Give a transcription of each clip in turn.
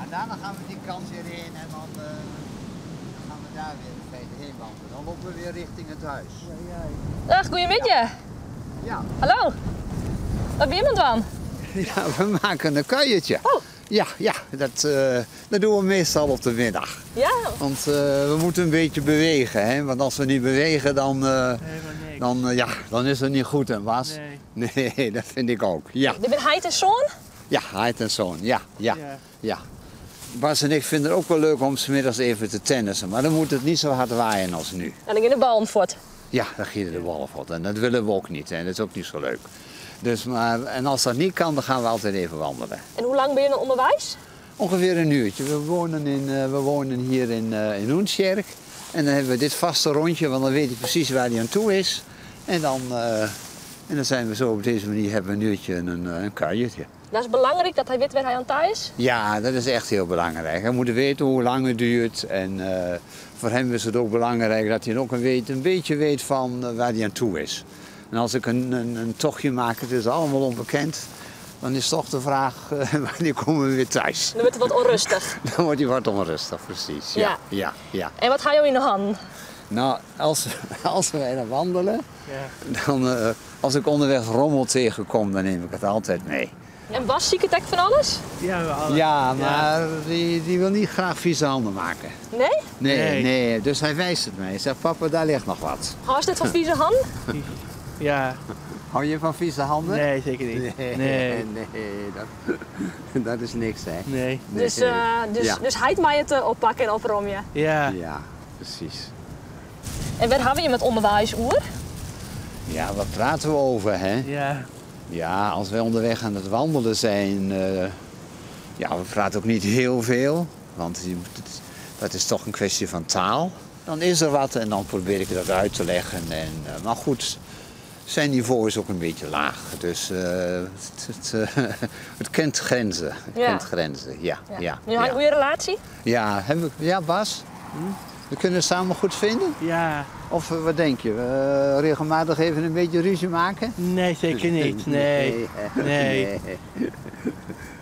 Daarna gaan we die kant weer in en dan gaan we daar weer in feite heen wandelen. Dan lopen we weer richting het huis. Dag, goeiemiddei. Ja. Hallo. Wat binne jim oan it dwaan? Ja, we maken een kuiertje. Oh. Ja, ja dat, eh, dat doen we meestal op de middag. Ja? Want eh, we moeten een beetje bewegen, hè? Want als we niet bewegen, dan, eh, dan, ja, dan is het niet goed, hè Bas? Nee. Nee, dat vind ik ook. Ja, Dit binne heit en soan? ja heit en zoon. Ja, ja, Ja. ja. Bas en ik vinden het ook wel leuk om 's middags even te tennissen, maar dan moet het niet zo hard waaien als nu. En dan gean de ballen fuort. Ja, dan gieten de ballen voort. En dat willen we ook niet. En dat is ook niet zo leuk. Dus maar, en als dat niet kan, dan gaan we altijd even wandelen. En hoe lang ben je dan onderweis? Ongeveer een uurtje. We wonen, in, eh, we wonen hier in, uh, in Oentsjerk. En dan hebben we dit vaste rondje, want dan weet hij precies waar hij aan toe is. En dan, eh, en dan zijn we zo op deze manier hebben we een uurtje een, een kuiertje. Dat is belangrijk dat hy wit wêr't hy oan ta is. Ja, dat is echt heel belangrijk. Hij moet weten hoe lang het duurt. En voor hem is het ook belangrijk dat hij ook een, weet, een beetje weet van waar hij aan toe is. En als ik een, een, een tochtje maak, het is allemaal onbekend, dan is toch de vraag, wanneer komen we weer thuis? Dan wurdt er wat ûnrêstich. Dan wordt hij wat onrustig, precies. Ja, Ja. ja, ja. En wat ha jo yn de hannen? Nou, als, als wij dan wandelen, Ja. dan, als ik onderweg rommel tegenkom, dan neem ik het altijd mee. En Bas siket ek fan alles? Ja, we alle. Ja, maar die, die wil niet graag vieze handen maken. Nee? Nee, Nee. nee, dus hij wijst het mij. Hij zegt, papa, daar ligt nog wat. Hâldst net fan vieze hannen? Ja. Hou je van vieze handen? Nee, zeker niet. Nee, Nee. nee, dat, dat is niks, hè. Nee. Nee. Dus, dus, Ja. dus heit mei it oppakke en opromje. Ja. Ja, precies. En wêr hawwe jim it ûnderweis oer? Ja, wat praten we over, hè? Ja. Ja, als wij onderweg aan het wandelen zijn, ja, we praten ook niet heel veel, want dat is toch een kwestie van taal. Dan is er wat en dan probeer ik dat uit te leggen. En, maar goed, zijn niveau is ook een beetje laag. Dus het, het, het kent grenzen. Het Ja. kent grenzen, ja. Ja, ja. Nu ha in goede relatie? Ja, hebben we, ja, Bas? We kunnen het samen goed vinden? Ja. Of wat denk je? Regelmatig even een beetje ruzie maken? Nee, zeker niet. Nee. Nee.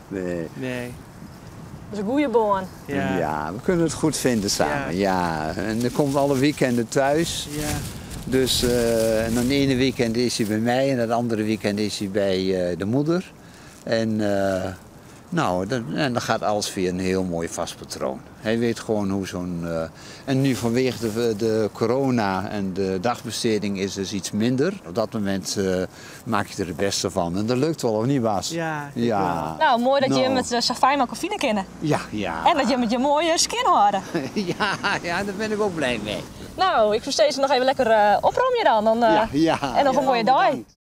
Nee. Nee. Dat is in goede bân. Ja. Ja, we kunnen het goed vinden samen. Ja. En dan komt alle weekenden thuis. Ja. Dus en dan het ene weekend is hij bij mij en het andere weekend is hij bij de moeder. En, nou, dan, en dan gaat alles via een heel mooi vast patroon. Hij weet gewoon hoe zo'n... en nu vanwege de corona en de dagbesteding is dus iets minder. Op dat moment maak je er het beste van. En dat lukt wel, of niet Bas? Ja, Ja. Nou, moai dat Nou. je met sa fijn mei fine kinne. Ja, ja. En dat je met je moaie skjin hâlde. Ja, ja, daar ben ik ook blij mee. Nou, ik soe sizze noch even lekker opromje dan. Dan Ja, ja. En noch in Ja, moaie dei. bedankt.